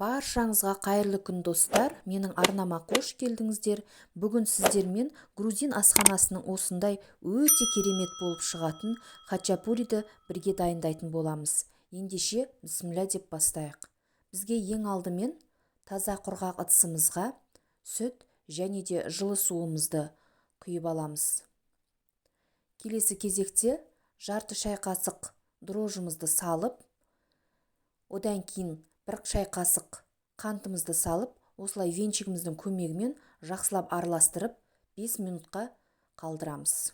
Баршаңызға қайырлы күн, достар! Менің арнама қош келдіңіздер! Бүгін сіздермен грузин асханасының осындай өте керемет болып шығатын хачапуриді бірге дайындайтын боламыз. Ендеше, бісміллә деп бастайық. Бізге ең алдымен таза құрғақ ыдысымызға сүт және де жылы суымызды құйып аламыз. Келесі кезекте жарты шай қасық дрожжымызды салып, одан кейін бір шай қасық қантымызды салып, осылай венчигіміздің көмегімен жақсылап араластырып, 5 минутқа қалдырамыз.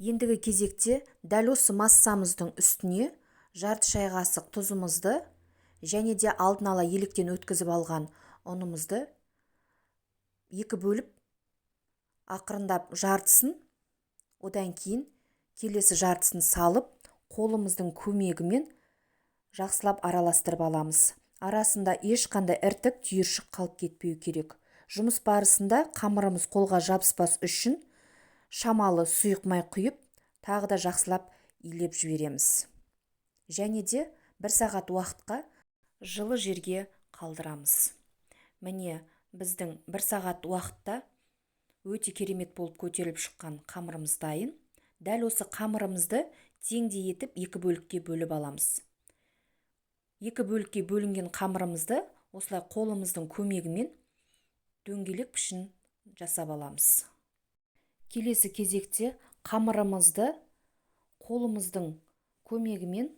Ендігі кезекте дәл осы массамыздың үстіне жарты шай қасық тұзымызды және де алдын ала електен өткізіп алған ұнымызды екі бөліп, ақырындап жартысын, одан кейін келесі жартысын салып, қолымыздың көмегімен жақсылап араластырып аламыз. Арасында ешқандай іртік, түйіршік қалып кетпеу керек. Жұмыс барысында қамырымыз қолға жабыспас үшін шамалы сұйық май құйып, тағы да жақсылап илеп жібереміз. Және де бір сағат уақытқа жылы жерге қалдырамыз. Міне, біздің бір сағат уақытта өте керемет болып көтеріліп шыққан қамырымыз дайын. Дәл осы қамырымызды теңдей етіп екі бөлікке бөліп аламыз. Екі бөлікке бөлінген қамырымызды осылай қолымыздың көмегімен дөңгелек пішін жасап аламыз. Келесі кезекте қамырымызды қолымыздың көмегімен,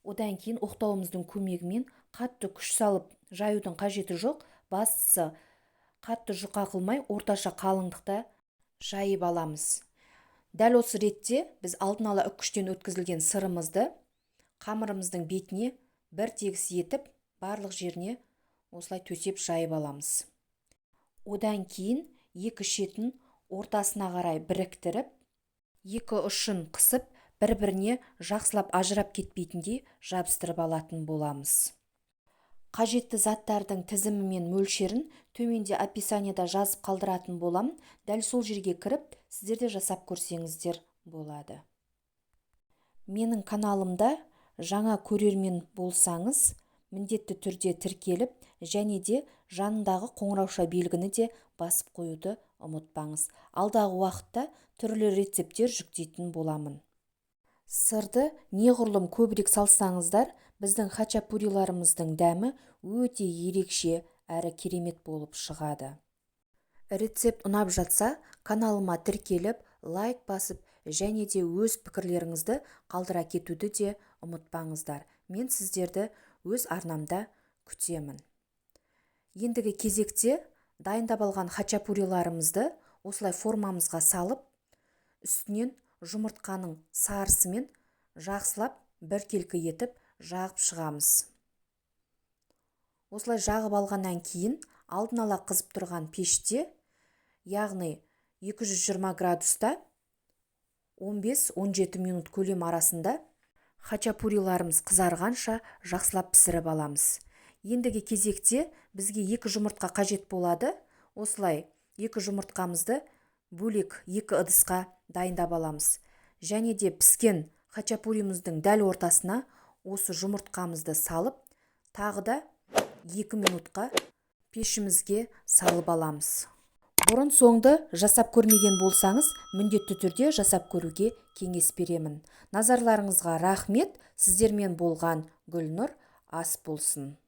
одан кейін оқтауымыздың көмегімен қатты күш салып жаюдың қажеті жоқ. Бастысы, қатты жұқа қылмай, орташа қалыңдықта жайып аламыз. Дәл осы ретте біз алдын ала үккіштен өткізілген сырымызды қамырымыздың бетіне бір тегіс етіп, барлық жеріне осылай төсеп жайып аламыз. Одан кейін екі шетін ортасына қарай біріктіріп, екі ұшын қысып, бір-біріне жақсылап ажырап кетпейтіндей жабыстырып алатын боламыз. Қажетті заттардың тізімі мен мөлшерін төменде описанияда жазып қалдыратын боламын. Дәл сол жерге кіріп, сіздер де жасап көрсеңіздер болады. Менің каналымда жаңа көрермен болсаңыз, міндетті түрде тіркеліп, және де жанындағы қоңырауша белгіні де басып қоюды ұмытпаңыз. Алдағы уақытта түрлі рецепттер жүктейтін боламын. Сырды неғұрлым көбірек салсаңыздар, біздің хачапуриларымыздың дәмі өте ерекше әрі керемет болып шығады. Рецепт ұнап жатса, каналыма тіркеліп, лайк басып, және де өз пікірлеріңізді қалдыра кетуді де ұмытпаңыздар. Мен сіздерді өз арнамда күтемін. Ендігі кезекте дайындап алған хачапуриларымызды осылай формамызға салып, үстінен жұмыртқаның сарысымен жақсылап біркелкі етіп жағып шығамыз. Осылай жағып алғаннан кейін алдын ала қызып тұрған пеште, яғни 220 градуста 15-17 минут көлем арасында хачапуриларымыз қызарғанша жақсылап пісіріп аламыз. Ендігі кезекте бізге екі жұмыртқа қажет болады. Осылай екі жұмыртқамызды бөлек екі ыдысқа дайындап аламыз. Және де піскен хачапуриміздің дәл ортасына осы жұмыртқамызды салып, тағы да 2 минутқа пешімізге салып аламыз. Бұрын соңды жасап көрмеген болсаңыз, міндетті түрде жасап көруге кеңес беремін. Назарларыңызға рахмет. Сіздермен болған Гүлнұр. Ас болсын.